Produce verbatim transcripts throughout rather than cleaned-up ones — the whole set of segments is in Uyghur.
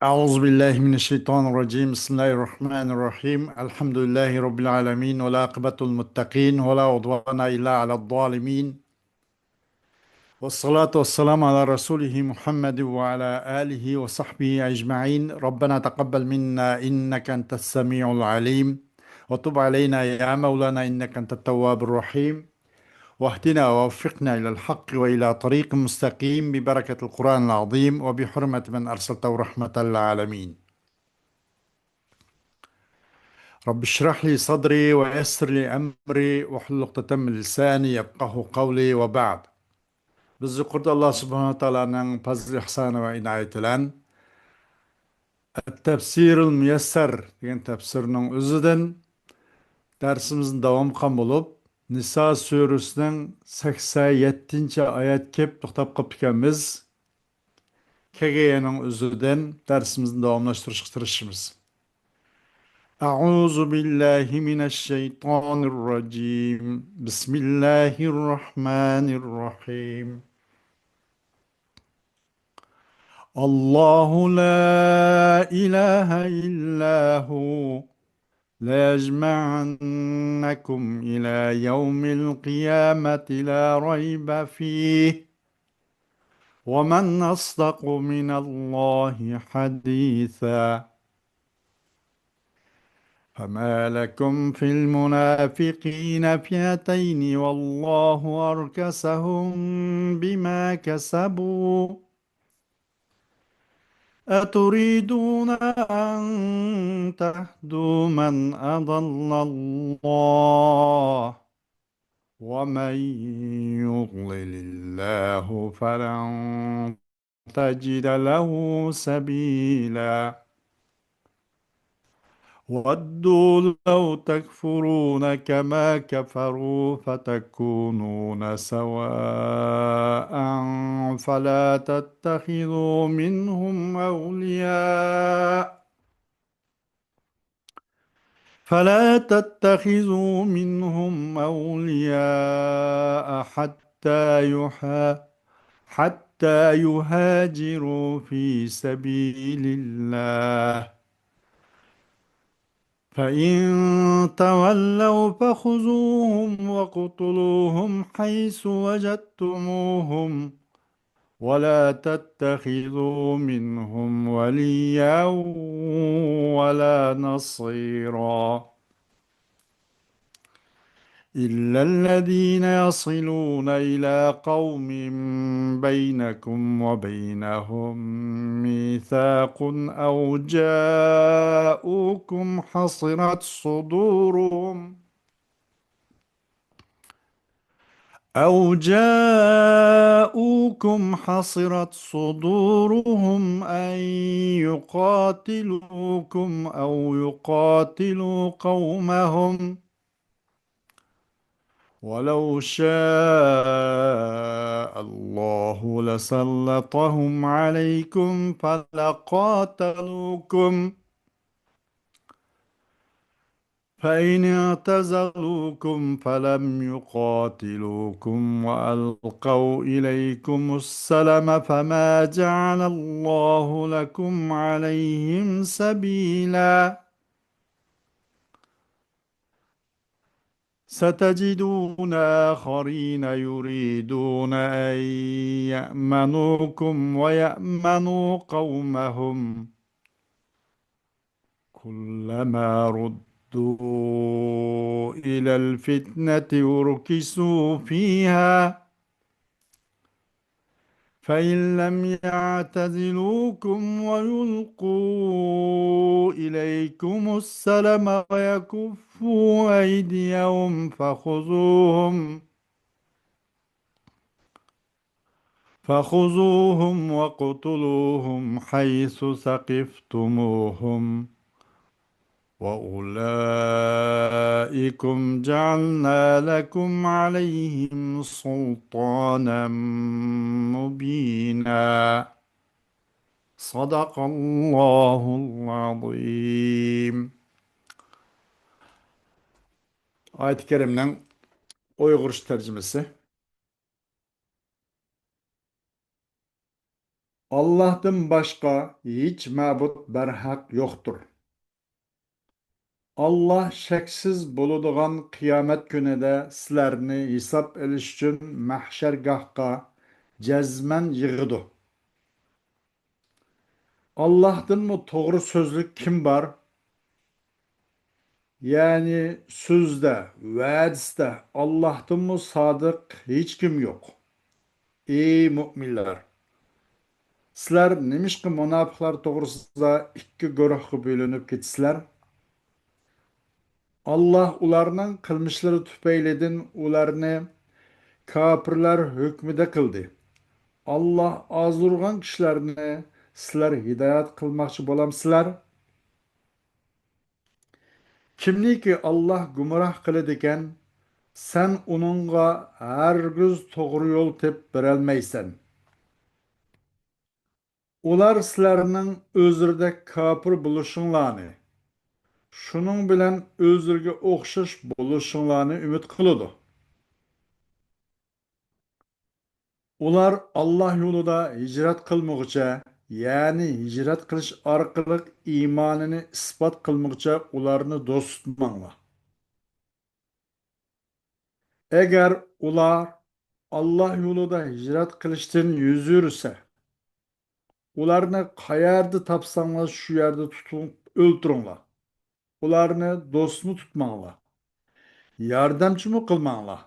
أعوذ بالله من الشيطان الرجيم. بسم الله الرحمن الرحيم. الحمد لله رب العالمين، والعاقبة للمتقين، ولا عدوان إلا على الظالمين. والصلاة والسلام على رسوله محمد وعلى آله وصحبه أجمعين. ربنا تقبل منا إنك أنت السميع العليم، وتب علينا يا مولانا إنك أنت التواب الرحيم. واهدنا ووفقنا إلى الحق وإلى طريق مستقيم ببركة القرآن العظيم وبحرمة من أرسلته رحمة للعالمين. رب اشرح لي صدري ويسر لي أمري واحلل عقدة من لساني يفقهوا قولي وبعد. بىز يۇقىرىدا ئاللا سۇبھانەھۇ ۋە تائالانىڭ پەزلى ئىھسانى ۋە ئىنايىتى بىلەن تەپسىرۇل مۇيەسسەر دېگەن تەپسىرنىڭ ئۆزىدىن دەرسىمىزنى داۋام قىلغان بولۇپ، نىسا سۈرىسىنىڭ سەكسەن يەتتىنچى ئايەتكە كېلىپ توختاپ قاپتىكەنمىز. كېلگەن يەرنىڭ ئۆزىدىن دەرسىمىزنى داۋاملاشتۇرۇشقا تىرىشىمىز. أعوذ بالله من الشيطان الرجيم. بسم الله الرحمن الرحيم. الله لا إله إلا هو ليجمعنكم إلى يوم القيامة لا ريب فيه ومن أصدق من الله حديثا. فما لكم في المنافقين فئتين والله أركسهم بما كسبوا أتريدون أن تهدوا من أضل الله ومن يضلل الله فلن تجد له سبيلا. ودوا لو تكفرون كما كفروا فتكونون سواء فلا تتخذوا منهم أولياء فلا تتخذوا منهم أولياء حتى يها حتى يهاجروا في سبيل الله فإن تولوا فخذوهم واقتلوهم حيث وجدتموهم ولا تتخذوا منهم وليا ولا نصيرا إلا الذين يصلون إلى قوم بينكم وبينهم ميثاق أو جاءوكم حصرت صدورهم أو جاءوكم حصرت صدورهم أن يقاتلوكم أو يقاتلوا قومهم ولو شاء الله لسلطهم عليكم فلقاتلوكم فإن اعتزلوكم فلم يقاتلوكم وألقوا إليكم السلم فما جعل الله لكم عليهم سبيلا ستجدون آخرين يريدون أن يأمنوكم ويأمنوا قومهم كلما ردوا إلى الفتنة أركسوا فيها فإن لم يعتزلوكم ويلقوا إليكم السلم ويكفوا أيديهم فخذوهم فخذوهم واقتلوهم حيث ثقفتموهم وأولئكم جعلنا لكم عليهم سلطانا مبينا. صدق الله العظيم. ئايەتى كەرىمنىڭ ئۇيغۇرچە تەرجىمىسى. ئاللاھتىن باشقا ھېچ مەبۇد بەرھەق يوقتۇر. ئاللاھ شەكسىز بولىدىغان قىيامەت كۈنىدە سىلەرنى ھېساب ئېلىش ئۈچۈن مەھشەرگاھقا جەزمەن يىغىدۇ. ئاللاھتىنمۇ توغرا سۆزلۈك كىم بار؟ يەنى سۆزدە، ۋەدىسىدە ئاللاھتىنمۇ سادىق ھېچكىم يوق. ئى مۆمىنلەر! سىلەر نېمىشقا مۇناپىقلار توغرىسىدا ئىككى گۇرۇھقا بۆلۈنۈپ كېتىسىلەر؟ ئاللاھ ئۇلارنىڭ قىلمىشلىرى تۈپەيلىدىن ئۇلارنى كاپىرلار ھۆكمىدە قىلدى. ئاللاھ ئازدۇرغان كىشىلەرنى سىلەر ھىدايەت قىلماقچى بولامسىلەر؟ كىمنىكى ئاللاھ گۇمراھ قىلىدىكەن، سەن ئۇنىڭغا ھەرگىز توغرا يول تېپىپ بېرەلمەيسەن. ئۇلار سىلەرنىڭ ئۆزلىرىدەك كاپىر بولۇشۇڭلارنى، شۇنىڭ بىلەن ئۆزلىرىگە ئوخشاش بولۇشۇڭلارنى ئۈمىد قىلىدۇ. ئۇلار ئاللاھ يولىدا ھىجرەت قىلمىغۇچە، يەنى ھىجرەت قىلىش ئارقىلىق ئىمانىنى ئىسپات قىلمىغۇچە ئۇلارنى دوست تۇتماڭلار. ئەگەر ئۇلار ئاللاھ يولىدا ھىجرەت قىلىشتىن يۈز ئۆرۈسە، ئۇلارنى قەيەردە تاپساڭلار، شۇ يەردە تۇتۇپ ئۆلتۈرۈڭلار. ئۇلارنى دوستمۇ تۇتماڭلار، ياردەمچىمۇ قىلماڭلار.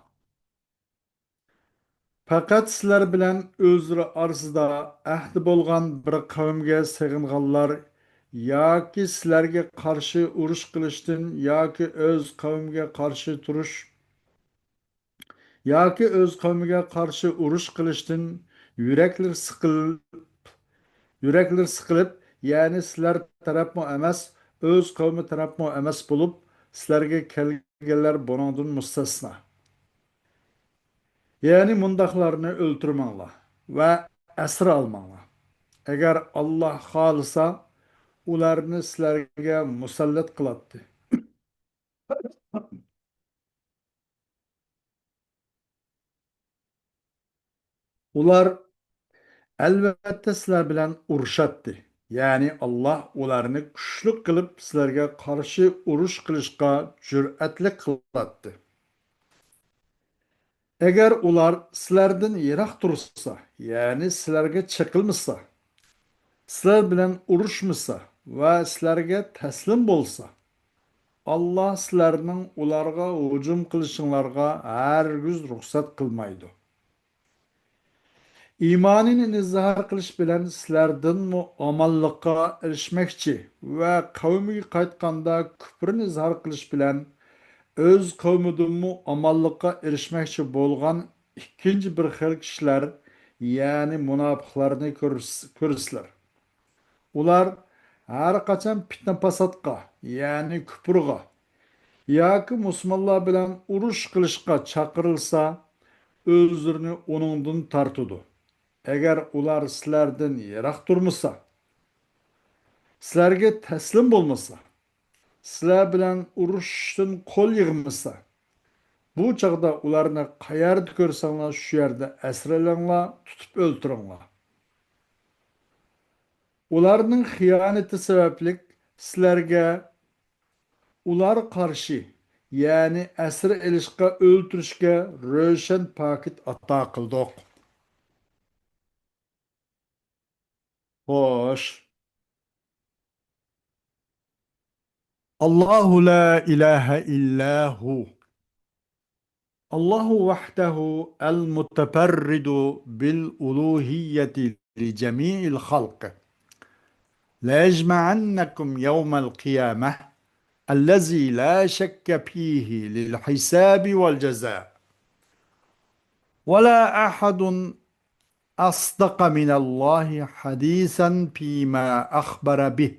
پەقەت سىلەر بىلەن ئۆزلىرى ئارىسىدا ئەھدى بولغان بىر قەۋمگە سېغىنغانلار ياكى سىلەرگە قارشى ئۇرۇش قىلىشتىن ياكى ئۆز قەۋمىگە قارشى تۇرۇش ياكى ئۆز قەۋمىگە قارشى ئۇرۇش قىلىشتىن يۈرەكلىرى سىقىلىپ، يۈرەكلىرى سىقىلىپ، يەنى سىلەر تەرەپمۇ ئەمەس، ئۆز قەۋمى تەرەپمۇ ئەمەس بولۇپ، سىلەرگە كەلگەنلەر بۇنىڭدىن مۇستەسنا. يەنى مۇنداقلارنى ئۆلتۈرمەڭلار ۋە ئەسىر ئالماڭلار. ئەگەر ئاللاھ خالىسا، ئۇلارنى سىلەرگە مۇسەللەت قىلاتتى. ئۇلار ئەلۋەتتە سىلەر بىلەن ئۇرۇشاتتى. يەنى ئاللاھ ئۇلارنى كۈچلۈك قىلىپ سىلەرگە قارشى ئۇرۇش قىلىشقا جۈرئەتلىك قىلاتتى. ئەگەر ئۇلار سىلەردىن يىراق تۇرسا، يەنى سىلەرگە چېقىلمىسا، سىلەر بىلەن ئۇرۇشمىسا ۋە سىلەرگە تەسلىم بولسا، ئاللاھ سىلەرنىڭ ئۇلارغا ھۇجۇم قىلىشىڭلارغا ھەرگىز رۇخسەت قىلمايدۇ. ئىمانىنى ئىزھار قىلىش بىلەن سىلەردىنمۇ ئامانلىققا ئېرىشمەكچى ۋە قەۋمىگە قايتقاندا كۈپرىنى ئىزھار قىلىش بىلەن ئۆز قەۋمىدىنمۇ ئامانلىققا ئېرىشمەكچى بولغان ئىككىنچى بىر خىل كىشىلەر، يەنى مۇناپىقلارنى كۆرس-، كۆرىسىلەر. ئۇلار ھەر قاچان پىتنە-پاساتقا، يەنى كۇپرغا ياكى مۇسۇلمانلار بىلەن ئۇرۇش قىلىشقا چاقىرىلسا، ئۆزلىرىنى ئۇنىڭدىن تارتىدۇ. ئەگەر ئۇلار سىلەردىن يىراق تۇرمىسا، سىلەرگە تەسلىم بولمىسا، سىلەر بىلەن ئۇرۇشۇشتىن قول يىغمىسا، بۇ چاغدا ئۇلارنى قەيەردە كۆرسەڭلار، شۇ يەردە ئەسىر ئېلىڭلار، تۇتۇپ ئۆلتۈرۈڭلار. ئۇلارنىڭ خىيانىتى سەۋەبلىك سىلەرگە ئۇلار قارشى، يەنى ئەسىر ئېلىشقا، ئۆلتۈرۈشكە روشەن پاكىت ئاتا قىلدۇق. خوش. الله لا إله إلا هو. الله وحده المتفرد بالألوهية لجميع الخلق. ليجمعنكم يوم القيامة الذي لا شك فيه للحساب والجزاء. ولا أحد أصدق من الله حديثا فيما أخبر به.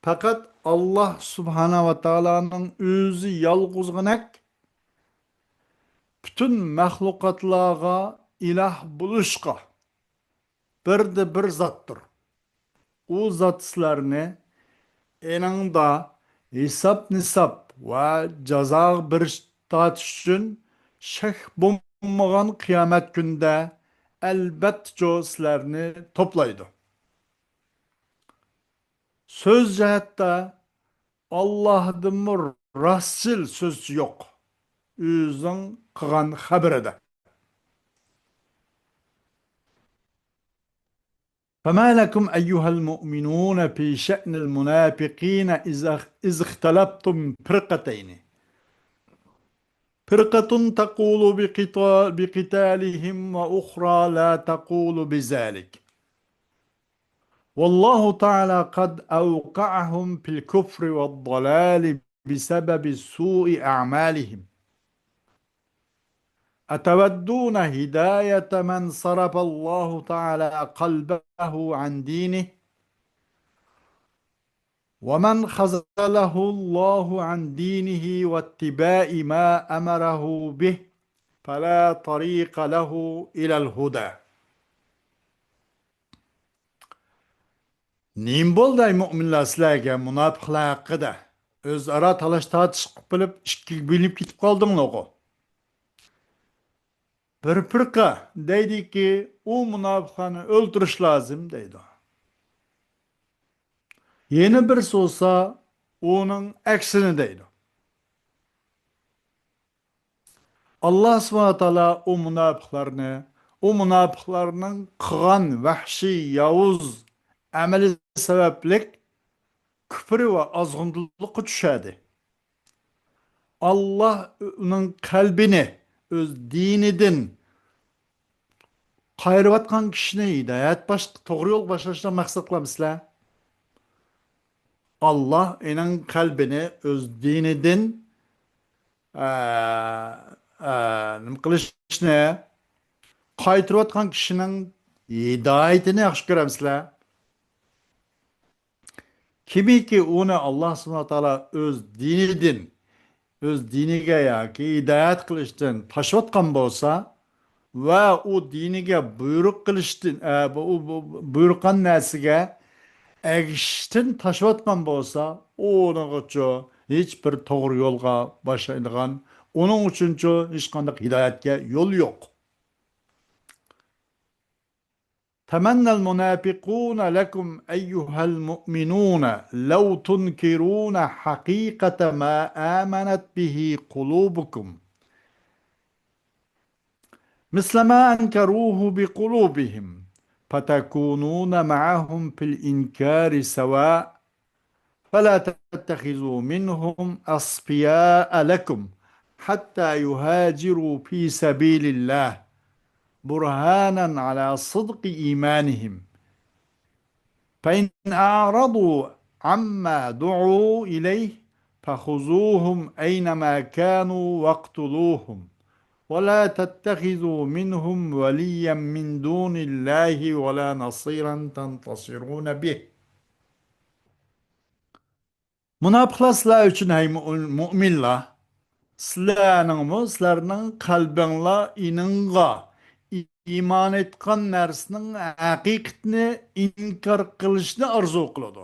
پەقەت ئاللاھ سۇبھانەھۇ ۋە تائالانىڭ ئۆزى يالغۇزغىنەك پۈتۈن مەخلۇقاتلارغا ئىلاھ بولۇشقا بىردە بىر زاتتۇر. ئۇ زات سىلەرنى ئېنىڭدا ھېساب-نىساب ۋە جازاغا بېرىش تارتىش ئۈچۈن شەك بولمىغان قىيامەت كۈنىدە ئەلبەتتىچۇ سىلەرنى توپلايدۇ. سۆز جەھەتتە ئاللاھدىنمۇ راستچىل سۆزچى يوق، ئۆزىنىڭ قىلغان خەبىرىدە. فما لكم أيها المؤمنون في شأن المنافقين إذا إذا اختلفتم فرقتين، فرقة تقول بقتا- بقتالهم وأخرى لا تقول بذلك، والله تعالى قد أوقعهم في الكفر والضلال بسبب سوء أعمالهم. أتودون هداية من صرف الله تعالى قلبه عن دينه، ومن خذله الله عن دينه واتباع ما أمره به فلا طريق له إلى الهدى. نېمە بولدى، ئەي مۆمىنلەر، سىلەرگە مۇناپىقلار ھەققىدە؟ ئۆزئارا تالاش-تارتىش قىلىپ بولۇپ، ئىككىگە بۆلۈنۈپ كېتىپ قالدىڭلارغۇ. بىر پىرقە دەيدىكى، ئۇ مۇناپىقلارنى ئۆلتۈرۈش لازىم دەيدۇ. يەنە بىرسى بولسا ئۇنىڭ ئەكسىنى دەيدۇ. ئاللا سۇبھانەھۇ ۋە تائالا ئۇ مۇناپىقلارنى، ئۇ مۇناپىقلارنىڭ قىلغان ۋەھشىي، ياۋۇز ئەمىلى سەۋەبلىك كۈپرى ۋە ئازغۇنلۇققا چۈشەردى. ئاللا ئۇنىڭ قەلبىنى ئۆز دىنىدىن قايرىۋاتقان كىشىنى ھىدايەت باش-، توغرا يولغا باشلاشنى مەقسەت قىلامسىلەر؟ ئاللا ئۇنىڭ قەلبىنى ئۆز دىنىدىن، ئە، ئە، نېمە قىلىشنى، قايتۇرۇۋاتقان كىشىنىڭ ھىدايىتىنى ياخشى كۆرەمسىلەر؟ كىمكى ئۇنى ئاللا سۇبھانەھۇ ۋە تائالا ئۆز دىنىدىن، ئۆز دىنىگە ياكى ھىدايەت قىلىشتىن تاشىۋاتقان بولسا ۋە ئۇ دىنىگە بۇيرۇق قىلىشتىن، ئە، بۇ، ئۇ، بۇ، بۇيرۇققان نەرسىگە ئەگىشىشتىن تاشىۋاتقان بولسا، ئۇنىڭغىچۇ ھېچ بىر توغرا يولغا باشلايدىغان، ئۇنىڭ ئۈچۈنچۇ ھېچقانداق ھىدايەتكە يول يوق. تمنى المنافقون لكم أيها المؤمنون لو تنكرون حقيقة ما آمنت به قلوبكم مثل ما أنكروه بقلوبهم فتكونون معهم في الإنكار سواء فلا تتخذوا منهم أصفياء لكم حتى يهاجروا في سبيل الله برهانا على صدق إيمانهم. فإن أعرضوا عما دعوا إليه فخذوهم أينما كانوا واقتلوهم ولا تتخذوا منهم وليا من دون الله ولا نصيرا تنتصرون به. مۇناپىقلار سىلەر ئۈچۈن، ھەي مۇ-، مۇئمىنلار، سىلەرنىڭمۇ، سىلەرنىڭ قەلبىڭلار ئېنىڭغا، ئى-، ئىمان ئېيتقان نەرسىنىڭ ھەقىقىتىنى ئىنكار قىلىشنى ئارزۇ قىلىدۇ.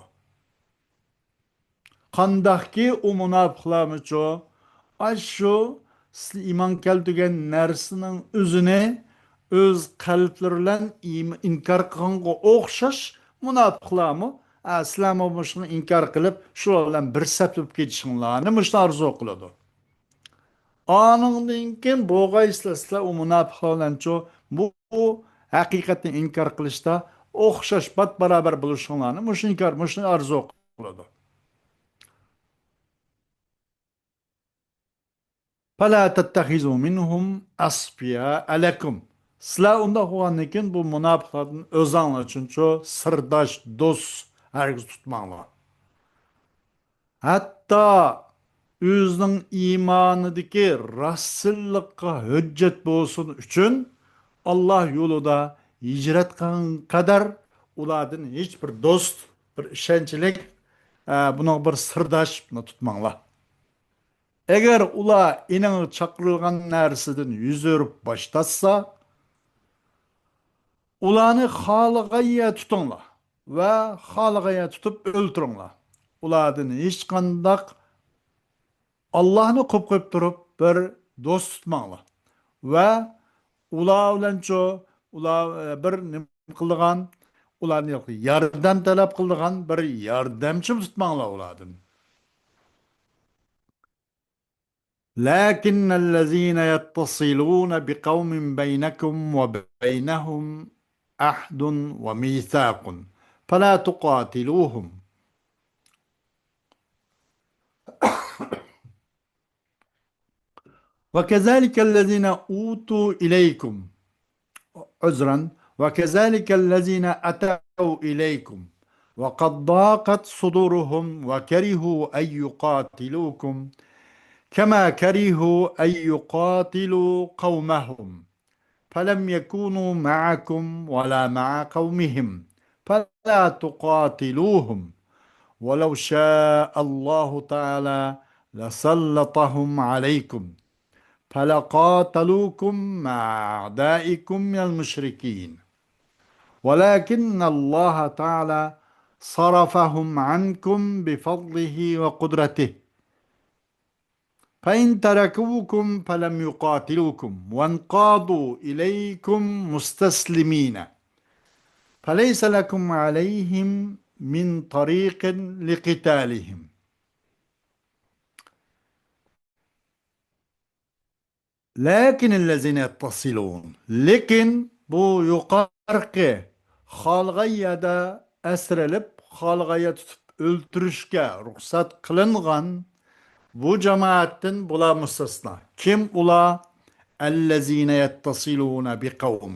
قانداقكى ئۇ مۇناپىقلارمۇچۇ، ئاشۇ سىلەر ئىمان كەلتۈرگەن نەرسىنىڭ ئۆزىنى ئۆز قەلبلىرى بىلەن ئىم-، ئىنكار قىلغانغا ئوخشاش مۇناپىقلارمۇ، ئە، سىلەرمۇ مۇشۇنى ئىنكار قىلىپ، شۇلار بىلەن بىر سەپتە بولۇپ كېتىشىڭلارنى مۇشۇنى ئارزۇ قىلىدۇ. ئانىڭدىن كېيىن بولغايسىلەر، سىلەر ئۇ مۇناپىقلار بىلەنچۇ، بۇ ھەقىقەتنى ئىنكار قىلىشتا ئوخشاش بات-بارابەر بولۇشۇڭلارنى مۇشۇ ئىنكار، مۇشۇنى ئارزۇ قىلىدۇ. فلا تتخذوا منهم أصفياء لكم. سىلەر ئۇنداق بولغاندىن كېيىن بۇ مۇناپىقلاردىن ئۆزۈڭلار ئۈچۈنچۇ سىرداش، دوست ھەرگىز تۇتماڭلار. ھەتتا ئۆزىنىڭ ئىمانىدىكى راستچىللىققا ھۆججەت بولسۇن ئۈچۈن، ئاللا يولىدا ھىجرەت قىلغان قەدەر ئۇلاردىن ھېچ بىر دوست، بىر ئىشەنچلىك، ئە، بۇنىڭغا بىر سىرداش بۇنى تۇتماڭلار. ئەگەر ئۇلار ئېنىڭغا چاقىرىلغان نەرسىدىن يۈز ئۆرۈپ باش تارتسا، ئۇلارنى خالىغان يەردە تۇتۇڭلار ۋە خالىغان يەردە تۇتۇپ ئۆلتۈرۈڭلار. ئۇلاردىن ھېچقانداق ئاللاھنى قوپ قويۇپ تۇرۇپ بىر دوست تۇتماڭلار ۋە ئۇلار بىلەنچۇ ئۇلار، ئە، بىر نېمە قىلىدىغان، ئۇلارنى ياردەم تەلەپ قىلىدىغان بىر ياردەمچى تۇتماڭلار ئۇلاردىن. لكن الذين يتصلون بقوم بينكم وبينهم عهد وميثاق فلا تقاتلوهم وكذلك الذين أوتوا إليكم، عذرا، وكذلك الذين أتوا إليكم وقد ضاقت صدورهم وكرهوا أن يقاتلوكم كما كرهوا أن يقاتلوا قومهم فلم يكونوا معكم ولا مع قومهم فلا تقاتلوهم ولو شاء الله تعالى لسلطهم عليكم فلقاتلوكم مع أعدائكم من المشركين ولكن الله تعالى صرفهم عنكم بفضله وقدرته فإن تركوكم فلم يقاتلوكم وانقادوا إليكم مستسلمين فليس لكم عليهم من طريق لقتالهم لكن الذين يتصلون لكن بۇ يۇقىرىقى خالىغان يەردە ئەسىر ئېلىپ، خالىغان يەردە تۇتۇپ ئۆلتۈرۈشكە رۇخسەت قىلىنغان بۇ جامائەتتىن بۇلار مۇستەسنا. كىم ئۇلار؟ الذين يتصلون بقوم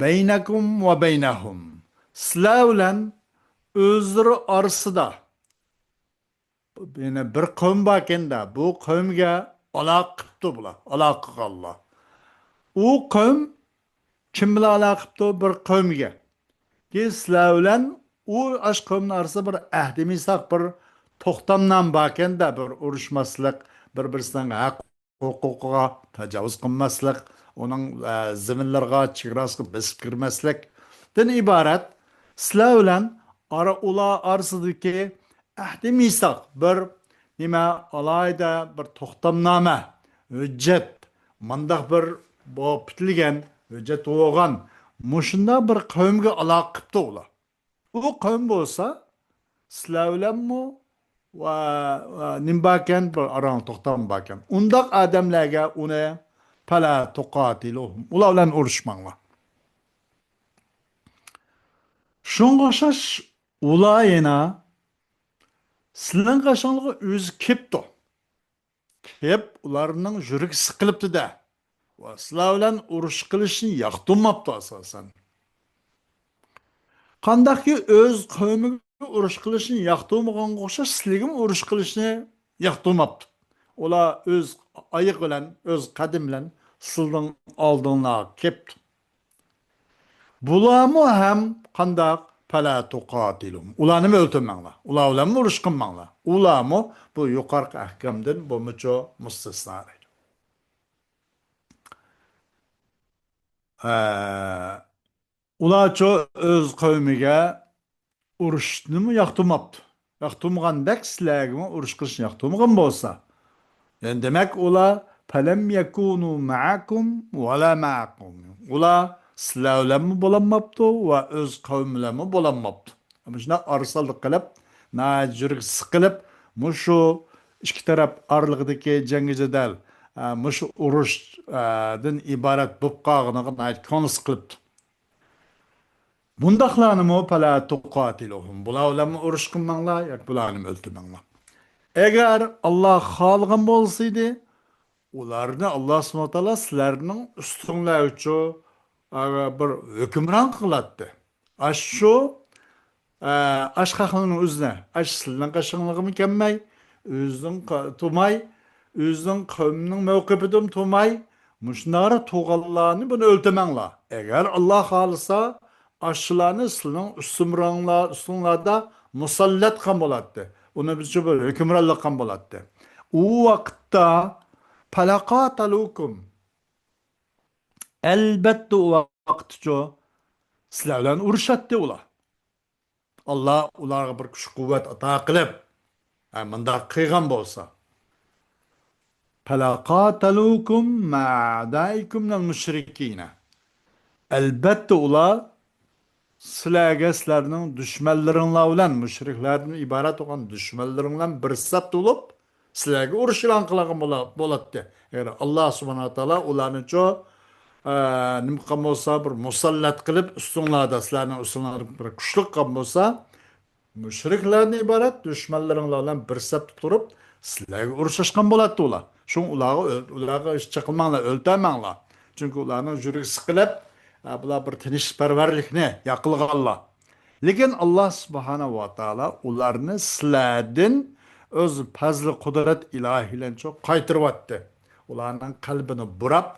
بينكم وبينهم. سىلەر بىلەن ئۆزلىرى ئارىسىدا يەنە بىر قەۋم باركەن-دە، بۇ قەۋمگە ئالاقە قىپتۇ بۇلار، ئالاقە قىلغانلار. ئۇ قەۋم كىم بىلەن ئالاقە قىپتۇ؟ بىر قەۋمگە. كېيىن سىلەر بىلەن ئۇ ئاش قەۋمنىڭ ئارىسىدا بىر ئەھدى مىساق، بىر توختامنامە باركەن-دە، بىر ئۇرۇشماسلىق، بىر-بىرسىنىڭ ھەق ھوقۇقىغا تاجاۋۇز قىلماسلىق، ئۇنىڭ، ئە، زېمىنلىرىغا، چېگراسىغا بېسىپ كىرمەسلىكتىن ئىبارەت. سىلەر بىلەن ئارا، ئۇلار ئارىسىدىكى ئەھدى مىساق، بىر نېمە، ئالاھىدە بىر توختامنامە، ھۆججەت، مانداق بىر بولۇپ پۈتۈلگەن، ھۆججەت بولغان مۇشۇنداق بىر قەۋمگە ئالاقە قىپتۇ ئۇلار. ئۇ قەۋم بولسا، سىلەر بىلەنمۇ ۋە، ۋە نېمە باركەن، بىر ئاراڭ توختام باركەن. ئۇنداق ئادەملەرگە ئۇنى، فلا تقاتلوهم، ئۇلار بىلەن ئۇرۇشماڭلار. شۇنىڭغا ئوخشاش ئۇلار يەنە سىلەرنىڭ قېشىڭلارغا ئۆزى كېپتۇ. كېلىپ، ئۇلارنىڭ يۈرىكى سىقىلىپتۇ-دە. ۋە سىلەر بىلەن ئۇرۇش قىلىشنى ياقتۇرماپتۇ ئاساسەن. قانداقكى ئۆز قەۋمىگە ئۇرۇش قىلىشنى ياقتۇرمىغانغا ئوخشاش، سىلىگىمۇ ئۇرۇش قىلىشنى ياقتۇرماپتۇ. ئۇلار ئۆز ئايىغى بىلەن، ئۆز قەدىمى بىلەن سىلىنىڭ ئالدىڭلارغا كېپتۇ. بۇلارمۇ ھەم قانداق؟ فلا تقاتلوهم. ئۇلارنىمۇ ئۆلتۈرمەڭلار. ئۇلار بىلەنمۇ ئۇرۇش قىلماڭلار. ئۇلارمۇ بۇ يۇقىرىقى ئەھكامدىن بۇمۇچۇ مۇستەسنا دەيدۇ. ئە، ئۇلارچۇ ئۆز قەۋمىگە ئۇرۇشنىمۇ ياقتۇرماپتۇ. ياقتۇرمىغاندەك سىلەرگىمۇ ئۇرۇش قىلىشنى ياقتۇرمىغان بولسا، يەنى دېمەك ئۇلار فلم يكونوا معكم ولا مع قومهم. ئۇلار سىلەر بىلەنمۇ بولالماپتۇ ۋە ئۆز قەۋمى بىلەنمۇ بولالماپتۇ. مۇشۇنداق ئارىسالدىق قىلىپ، ناھايىتى يۈرىكى سىقىلىپ، مۇشۇ ئىككى تەرەپ ئارىلىقىدىكى جەڭگى جېدەل، ئە، مۇشۇ ئۇرۇش، ئە، دىن ئىبارەت بولۇپ قالغىنىغا ناھايىتى كۆڭلى سىقىلىپتۇ. بۇنداقلارنىمۇ فلا تقاتلوهم، بۇلار بىلەنمۇ ئۇرۇش قىلماڭلار ياكى بۇلارنىمۇ ئۆلتۈرمەڭلار. ئەگەر ئاللا خالىغان بولسىدى، ئۇلارنى ئاللا سۇبھانەھۇ ۋە تائالا سىلەرنىڭ ئۈستۈڭلارچۇ، ئە، بىر ھۆكۈمران قىلاتتى. ئاشۇ، ئە، ئاشۇ خەقنىڭ ئۆزىنى، ئاشۇ سىلىنىڭ قېشىڭلىقىمۇ كەلمەي، ئۆزىنىڭ قا-، تۇرماي، ئۆزىنىڭ قەۋمىنىڭ مەۋقىپىدىن تۇرماي، مۇشۇنداقرا تۇرغانلارنى بۇنى ئۆلتۈرمەڭلار. ئەگەر ئاللا خالىسا، ئاشۇلارنى سىلىنىڭ ئۈستۈمرانلار، ئۈستۈڭلاردا مۇسەللەت قىلغان بولاتتى. ئۇنى بىزچە بىر ھۆكۈمرانلىق قىلغان بولاتتى. ئۇ ۋاقىتتا فلقاتلوكم. ئەلبەتتە ئۇ ۋاقىتتىچۇ سىلەر بىلەن ئۇرۇشاتتى ئۇلار. ئاللا ئۇلارغا بىر كۈچ-قۇۋۋەت ئاتا قىلىپ، ھە، مۇنداق قىلغان بولسا. فلقاتلوكم مع أعدائكم المشركين. ئەلبەتتە، ئۇلار سىلەرگە سىلەرنىڭ دۈشمەنلىرىڭلار بىلەن، مۇشرىكلاردىن ئىبارەت بولغان دۈشمەنلىرىڭ بىلەن بىر سەپتە بولۇپ، سىلەرگە ئۇرۇش ئېلان قىلغان بولا-، بولاتتى. ئەگەر ئاللا سۇبھانەھۇ ۋە تائالا ئۇلارنىچۇ، ئە، نېمە قىلغان بولسا، بىر مۇسەللەت قىلىپ، ئۈستۈڭلاردا، سىلەرنىڭ ئۈستۈڭلاردا بىر كۈچلۈك قىلغان بولسا، مۇشرىكلاردىن ئىبارەت دۈشمەنلىرىڭلار بىلەن بىر سەپتە تۇرۇپ، سىلەرگە ئۇرۇش ئاچقان بولاتتى ئۇلار. شۇڭا ئۇلارغا ئۆل-، ئۇلارغا ھېچ چېقىلماڭلار، ئۆلتۈرمەڭلار. چۈنكى ئۇلارنىڭ يۈرىكى سىقىلىپ، ئە، بۇلار بىر تىنچپەرۋەرلىكنى ياقلىغانلار. لېكىن ئاللا سۇبھانەھۇ ۋە تائالا ئۇلارنى سىلەردىن ئۆز پەزلى قۇدرەت ئىلاھى بىلەن چوق قايتۇرۇۋەتتى. ئۇلارنىڭ قەلبىنى بۇراپ،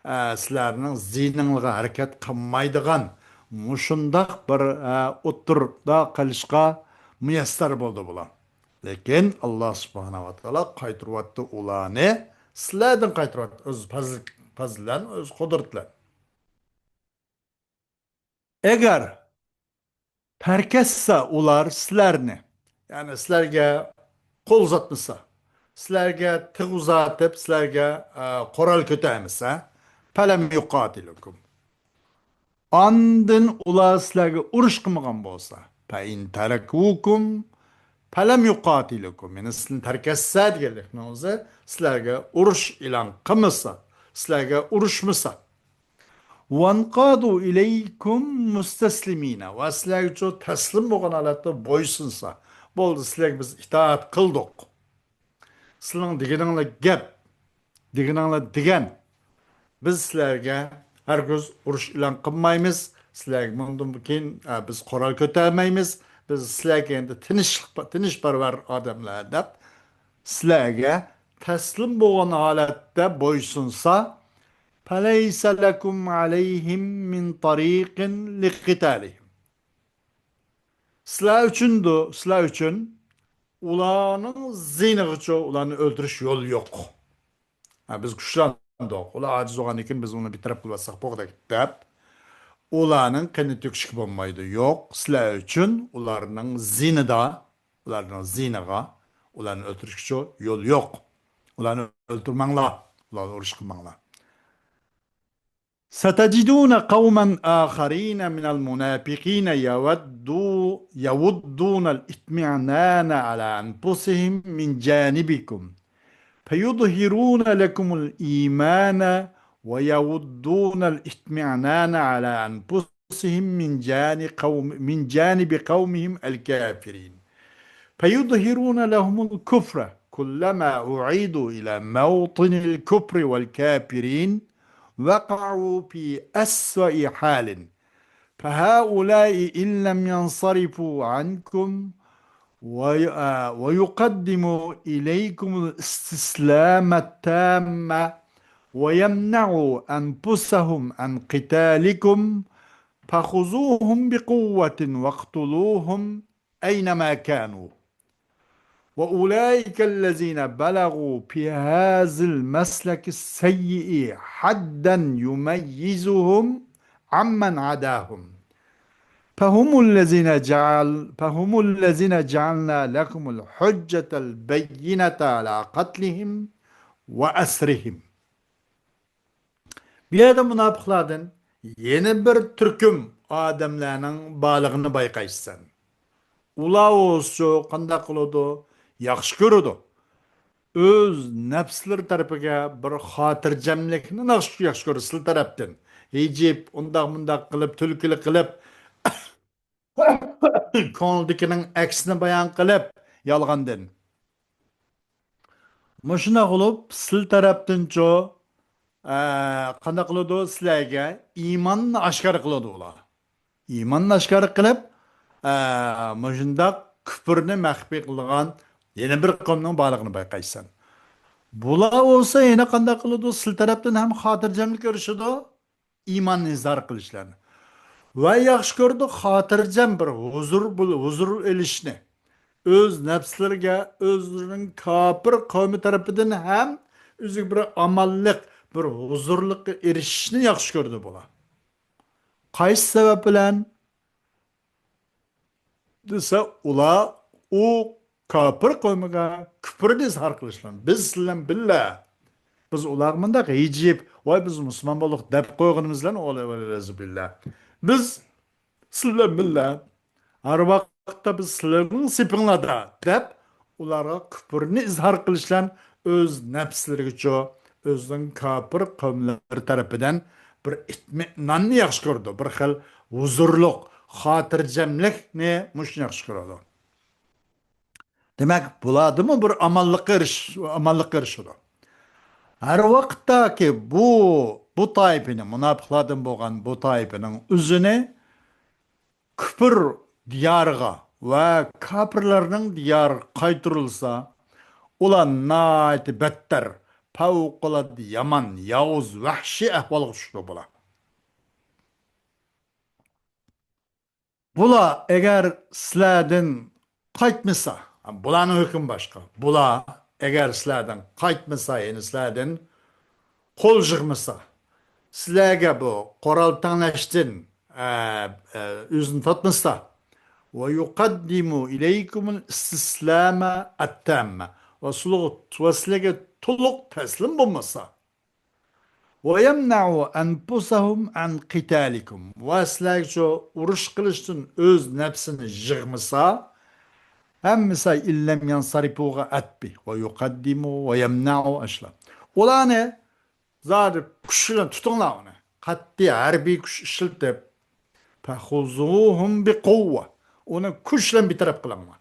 ئە، سىلەرنىڭ زىينىڭلارغا ھەرىكەت قىلمايدىغان مۇشۇنداق بىر، ئە، ئوتتۇرىدا قېلىشقا مۇيەسسەر بولدى بۇلار. لېكىن ئاللا سۇبھانەھۇ ۋە تائالا قايتۇرۇۋەتتى ئۇلارنى، سىلەردىن قايتۇرۇۋەتتى ئۆز پەزل-، پەزلى بىلەن، ئۆز قۇدرىتى بىلەن. ئەگەر تەركەتسە ئۇلار سىلەرنى، يەنى سىلەرگە قول ئۇزاتمىسا، سىلەرگە تىغ ئۇزاتىپ، سىلەرگە، ئە، قورال كۆتەرمىسە، فەلەم يۇقاتىلۇكۇم. ئاندىن ئۇلار سىلەرگە ئۇرۇش قىلمىغان بولسا، فەئىن تەرەكۇكۇم فەلەم يۇقاتىلۇكۇم. يەنى سىلەرنى تەركەتسە دېگەنلىكنىڭ ئۆزى سىلەرگە ئۇرۇش ئېلان قىلمىسا، سىلەرگە ئۇرۇشمىسا. ۋانقادۇ ئىلەيكۇم مۇستەسلىمىنە، ۋە سىلەرگىچۇ تەسلىم بولغان ھالەتتە بويسۇنسا، بولدى، سىلەرگە بىز ئىتائەت قىلدۇق. سىلىنىڭ دېگىنىڭلار گەپ، دېگىنىڭلار دېگەن. بىز سىلەرگە ھەرگىز ئۇرۇش ئېلان قىلمايمىز. سىلەرگە مۇندىن كېيىن، ئە، بىز قورال كۆتەرمەيمىز. بىز سىلەرگە ئەمدى تىنچلىق، تىنچپەرۋەر ئادەملەر دەپ سىلەرگە تەسلىم بولغان ھالەتتە بويسۇنسا، فەلەيسە لەكۇم ئەلەيھىم مىن تەرىقىن لىقىتالىھىم. سىلەر ئۈچۈندۇ، سىلەر ئۈچۈن ئۇلارنىڭ زىينىغىچۇ ئۇلارنى ئۆلتۈرۈش يولى يوق. ھە، بىز كۈچلەندۇق. ئۇلار ئاجىز بولغاندىن كېيىن بىز ئۇنى بىر تەرەپ قىلىۋەتسەق بولغۇدەك دەپ، ئۇلارنىڭ قېنىنى تۆكۈشكە بولمايدۇ. يوق، سىلەر ئۈچۈن ئۇلارنىڭ زىينىدا، ئۇلارنىڭ زىينىغا، ئۇلارنى ئۆلتۈرۈشكىچۇ يول يوق. ئۇلارنى ئۆلتۈرمەڭلار، ئۇلارنى ئۇرۇش قىلماڭلار. ستجدون قوما آخرين من المنافقين يودوا-، يودون الاطمئنان على أنفسهم من جانبكم فيظهرون لكم الإيمان ويودون الاطمئنان على أنفسهم من جان-، قوم-، من جانب قومهم الكافرين فيظهرون لهم الكفر كلما أعيدوا إلى موطن الكفر والكافرين وقعوا في أسوأ حال فهؤلاء إن لم ينصرفوا عنكم وي-، آه، ويقدموا إليكم الاستسلام التام ويمنعوا أنفسهم عن قتالكم فخذوهم بقوة واقتلوهم أينما كانوا. وأولئك الذين بلغوا في هذا المسلك السيء حدا يميزهم عمن عداهم. فهم الذين جعل-، فهم الذين جعلنا لكم الحجة البينة على قتلهم وأسرهم. بۇ يەردە مۇناپىقلاردىن يەنە بىر تۈركۈم ئادەملەرنىڭ بارلىقىنى بايقايسەن. ئۇلار بولسىچۇ قانداق قىلىدۇ؟ ياخشى كۆرىدۇ. ئۆز نەپسلىرى تەرىپىگە بىر خاتىرجەملىكنى ياخشى، ياخشى كۆرىدۇ سىلى تەرەپتىن. ھىجىپ، ئۇنداق مۇنداق قىلىپ، تۈلكىلىك قىلىپ، كۆڭلىدىكىنىڭ ئەكسىنى بايان قىلىپ، يالغاندىن. مۇشۇنداق قىلىپ، سىلى تەرەپتىنچۇ، ئە، قانداق قىلىدۇ؟ سىلەرگە ئىماننى ئاشكارا قىلىدۇ ئۇلار. ئىماننى ئاشكارا قىلىپ، ئە، مۇشۇنداق كۈپۈرنى مەخپىي قىلىدىغان يەنە بىر قومنىڭ بارلىقىنى بايقايسەن. بۇلار بولسا يەنە قانداق قىلىدۇ؟ سىلى تەرەپتىن ھەم خاتىرجەملىك ئېرىشىدۇ، ئىماننى ئىزھار قىلىشلارنى. ۋە ياخشى كۆرىدۇ، خاتىرجەم بىر ھۇزۇر بول-، ھۇزۇر ئېلىشنى. ئۆز نەپسلىرىگە، ئۆزلىرىنىڭ كاپىر قەۋمى تەرىپىدىن ھەم ئۆزىگە بىر ئامانلىق، بىر ھۇزۇرلۇققا ئېرىشىشنى ياخشى كۆرىدۇ بۇلار. قايسى سەۋەب بىلەن؟ دېسە، ئۇلار ئۇ كاپىر قەۋمىگە كۈپرىنى ئىزھار قىلىشلار. بىز سىلەر بىلەن بىللە. بىز ئۇلارغا مۇنداق ھىجىيىپ، ۋاي، بىز مۇسۇلمان بولدۇق دەپ قويغىنىمىز بىلەن، ۋەلىيەزۇ بىللا، بىز سىلەر بىلەن ھەر ۋاقىتتا بىز سىلەرنىڭ سېپىڭلاردا دەپ، ئۇلارغا كۈپرنى ئىزھار قىلىش بىلەن ئۆز نەپسلىرىگىچۇ، ئۆزىنىڭ كاپىر قەۋملىرى تەرىپىدىن بىر ئىتمىئناننى ياخشى كۆرىدۇ، بىر خىل ھۇزۇرلۇق، خاتىرجەملىكنى مۇشۇنى ياخشى كۆرىدۇ. دېمەك، بۇلاردىمۇ بىر ئامانلىققا ئېرىش-، ئامانلىققا ئېرىشىدۇ. ھەر ۋاقىتتاكى بۇ، بۇ تائىپىنى، مۇناپىقلاردىن بولغان بۇ تائىپىنىڭ ئۆزىنى كۈپر دىيارىغا ۋە كاپىرلارنىڭ دىيارىغا قايتۇرۇلسا، ئۇلار ناھايىتى بەتتەر، پەۋقۇلئاددە يامان، ياۋۇز، ۋەھشىي ئەھۋالغا چۈشىدۇ بۇلار. بۇلار ئەگەر سىلەردىن قايتمىسا، بۇلارنىڭ ھۆكمى باشقا. بۇلار ئەگەر سىلەردىن قايتمىسا، يەنى سىلەردىن قول يىغمىسا، سىلەرگە بۇ قورال تەڭلەشتىن، ئە، ئە، ئۆزىنى تارتمىسا، وَيُقَدِّمُوا إِلَيْكُمُ الْإِسْتِسْلَامَ التَّامَّ، ۋە سىلىغ-، ۋە سىلەرگە تولۇق تەسلىم بولمىسا، وَيَمْنَعُوا أَنْفُسَهُمْ عَنْ قِتَالِكُمْ، ۋە سىلەرگىچۇ ئۇرۇش قىلىشتىن ئۆز نەپسىنى يىغمىسا، ھەممىسى إِنْ لَمْ يَنْصَرِفُوا غا ئەتپى، وَيُقَدِّمُوا وَيَمْنَعُوا ئاشۇلار. ئۇلارنى زادى كۈچ بىلەن تۇتۇڭلار ئۇنى. قەتئىي ھەربىي كۈچ ئىشلىتىپ، فَخُذُوهُمْ بِقُوَّةٍ، ئۇنى كۈچ بىلەن بىتەرەپ قىلىڭلار.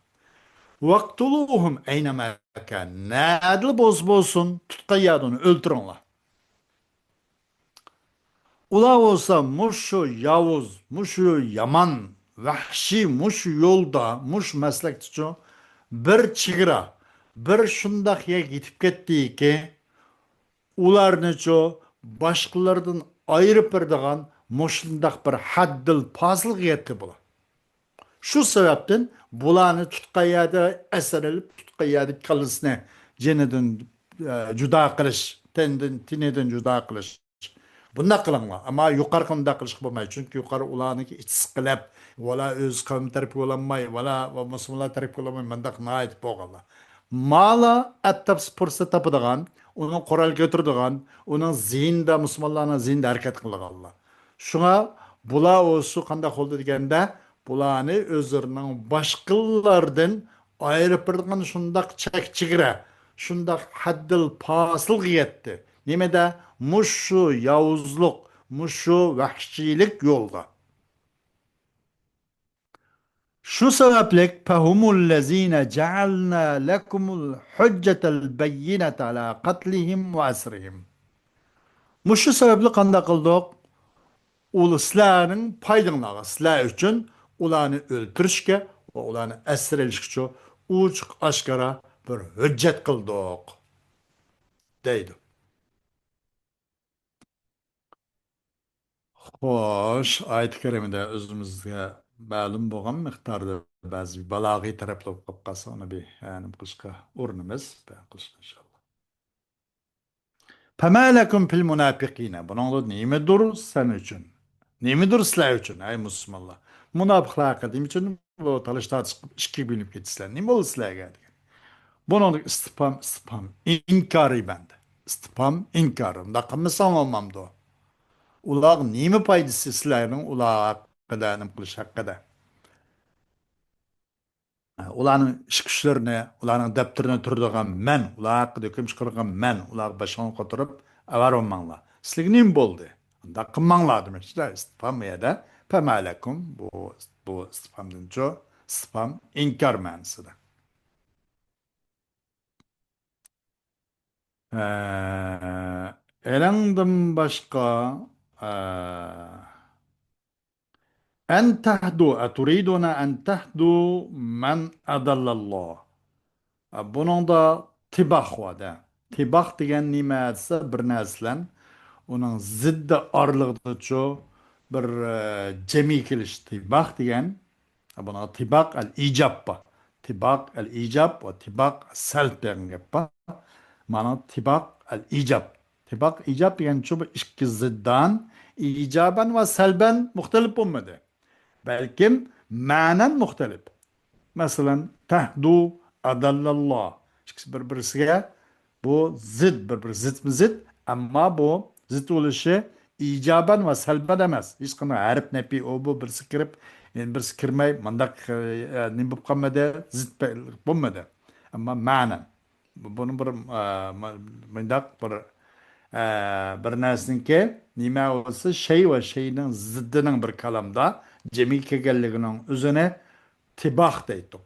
وَاقْتُلُوهُمْ أَيْنَمَا كَانُوا، نەدىلا بولسا بولسۇن، تۇتقان يەردە ئۇنى ئۆلتۈرۈڭلار. ئۇلار بولسا مۇشۇ ياۋۇز، مۇشۇ يامان، ۋەھشىي، مۇشۇ يولدا، مۇشۇ مەسلەكتىچۇ بىر چېگرا، بىر شۇنداق يەرگە يېتىپ كەتتىكى، ئۇلارنىچۇ باشقىلاردىن ئايرىپ بېرىدىغان مۇشۇنداق بىر ھەددىل پاسىلغا يەتتى بۇلار. شۇ سەۋەبتىن بۇلارنى تۇتقان يەردە ئەسىر ئېلىپ، تۇتقان يەردە كاللىسىنى جېنىدىن، ئە، جۇدا قىلىش، تېنىدىن، تېنىدىن جۇدا قىلىش. بۇنداق قىلىڭلار. ئەمما يۇقارىغا ئۇنداق قىلىشقا بولمايدۇ. چۈنكى يۇقارى ئۇلارنىڭكى ئىچى سىقىلىپ، ۋالا ئۆز قەۋمى تەرەپكە بولالماي، ۋالا مۇسۇلمانلار تەرەپكە بولالماي، مۇنداق ناھايىتى بولغانلار. مالا ئەپ تاپسا پۇرسەت تاپىدىغان، ئۇنىڭ قورال كۆتۈرىدىغان، ئۇنىڭ زېيىنىدا، مۇسۇلمانلارنىڭ زېيىنىدا ھەرىكەت قىلىدىغانلار. شۇڭا بۇلار ئولسۇ قانداق بولدى دېگەندە، بۇلارنى ئۆزلىرىنىڭ باشقىلاردىن ئايرىپ بېرىدىغان شۇنداق چەك-چېگرا، شۇنداق ھەددىل پاسىلغا يەتتى. نېمىدە؟ مۇشۇ ياۋۇزلۇق، مۇشۇ ۋەھشىيلىك يولىدا. شۇ سەۋەبلىك، فَهُمُ الَّذِينَ جَعَلْنَا لَكُمُ الْحُجَّةَ الْبَيِّنَةَ عَلَى قَتْلِهِمْ وَأَسْرِهِمْ. مۇشۇ سەۋەبلىك قانداق قىلدۇق؟ ئۇ سىلەرنىڭ پايدىڭلارغا، سىلەر ئۈچۈن ئۇلارنى ئۆلتۈرۈشكە ۋە ئۇلارنى ئەسىر ئېلىشقىچۇ ئوچۇق ئاشكارا بىر ھۆججەت قىلدۇق، دەيدۇ. خوش، ئايەت كەرىمىدە ئۆزىمىزگە مەلۇم بولغان مىقداردا بەزى بالاغىي تەرەپلەر بولۇپ قالسا، ئۇنى بىر، ئە، نېمە قىلىشقا ئۇرۇنىمىز، بەيان قىلىشقا ئىنشاللا. فَمَا لَكُمْ فِي الْمُنَافِقِينَ. بۇنىڭدا نېمىدۇر سەن ئۈچۈن؟ نېمىدۇر سىلەر ئۈچۈن، ئەي مۇسۇلمانلار؟ مۇناپىقلار ھەققىدە نېمە ئۈچۈن بۇ تالىش تارتىشقا ئىككىگە بۆلۈنۈپ كېتىسىلەر؟ نېمە بولدى سىلەرگە دېگەن. بۇنىڭدىكى ئىستىپھام، ئىستىپھام ئىنكارى بەندە. ئىستىپھام ئىنكار. ئۇنداق قىلمىساڭ بولمامدۇ؟ ئۇلارغا نېمە پايدىسى سىلەرنىڭ ئۇلار ھەققىدە نېمە قىلىش ھەققىدە؟ ئۇلارنىڭ ئىش كۈچلىرىنى، ئۇلارنىڭ دەپتىرىنى تۈرىدىغان مەن، ئۇلار ھەققىدە ھۆكۈم چىقىرىدىغان مەن، ئۇلارغا باشىڭىزنى قوتۇرۇپ ئەۋەرمەڭلار. سىلىگە نېمە بولدى؟ ئۇنداق قىلماڭلار دېمەكچىدە. ئىستىپھام بۇ يەردە. فَمَا لَكُمْ، بۇ، بۇ ئىستىپھامدىنچۇ، ئىستىپھام ئىنكار مەنىسىدە. ئە، ئېلىڭدىن باشقا، ئە، أَنْ تَهْدُوا، أَتُرِيدُونَ أَنْ تَهْدُوا مَنْ أَضَلَّ اللَّهُ. بۇنىڭدا تىباق بار دە. تىباق دېگەن نېمە دېسە، بىر نەرسىلەن ئۇنىڭ زىددى ئارىلىقىدىچۇ بىر، ئە، جەمئىي كېلىش. تىباق دېگەن، بۇنىڭغا تىباق ئەل ئىجاب بار. تىباق ئەل ئىجاب ۋە تىباق سەلب دېگەن گەپ بار. مانا تىباق ئەل ئىجاب. تىباق ئىجاب دېگەنچۇ بۇ ئىككى زىددان ئىجابەن ۋە سەلبەن مۇختەلىپ بولمىدى. بەلكىم مەنەن مۇختەلىپ. مەسىلەن، تەھدۇ، ئەدەللەللا. ئىككىسى بىر-بىرسىگە بۇ زىت، بىر-بىرى زىتمۇ زىت، ئەمما بۇ زىت بولۇشى ئىجابەن ۋە سەلبەن ئەمەس. ھېچقانداق ھەرپ نەپى ئۇ بۇ بىرسى كىرىپ، يەنە بىرسى كىرمەي، مۇنداق، ئە، نېمە بولۇپ قالمىدى، زىت بولمىدى. ئەمما مەنەن. بۇ-، بۇنىڭ بىر، ئە، مۇ-، مۇنداق بىر، ئە، بىر نەرسىنىڭكى نېمە بولسا، شەي ۋە شەينىڭ زىددىنىڭ بىر كالامدا جەمئىي كەلگەنلىكىنىڭ ئۆزىنى تىباق دەيتتۇق.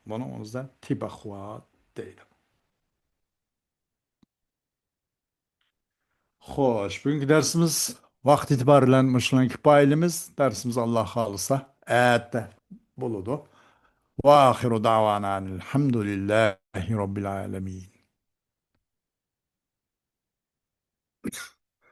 بۇنىڭ ئۆزىدە تىباخۋات دەيدۇ. خوش، بۈگۈنكى دەرسىمىز ۋاقىت ئېتىبارى بىلەن مۇشۇنىڭ كۇپايىلىمىز. دەرسىمىز ئاللا خالىسا ئەتە بولىدۇ. وآخر دعوانا أن الحمد لله رب العالمين.